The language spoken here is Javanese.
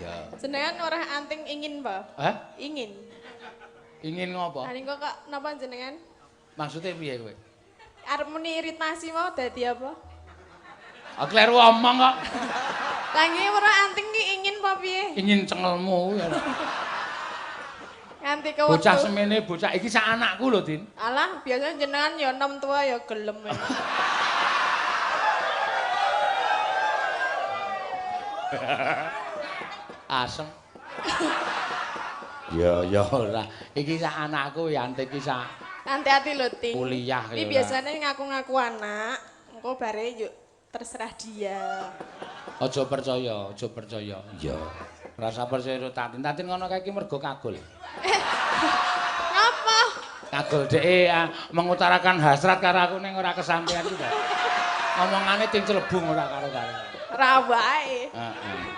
Iya. Jenengan ora anting ingin, Pak? Hah? Ingin. Ingin ngopo? Lah niku kok napa jenengan? Maksudnya piye kowe? Arep muni iritasi mau dadi apa? Ah kleru omong kok. Lah nggih ora anting ki ingin apa piye? Ingin cengelmu ya. Nganti kewetu. Bocah semene bocah iki sak anakku lho, Din. Alah, biasanya jenengan ya enom tua ya gelem. Ya. Asem. Ya ya ora. Iki sak anakku ya antik iki sak. Hati-hati lho, Ting. Kuliah Iki ya. biasanya ngaku-ngaku anak, engko bare yuk terserah dia. Aja percaya, aja percaya. Iya. Rasa percaya karo Tatin. Tatin ngono kae iki mergo kagol. Ngapa? Kagol dheke mengutarakan hasrat karo aku ning ora kesampean iki. Omongane ting celebung ora karo-karo. Ra wae. Heeh.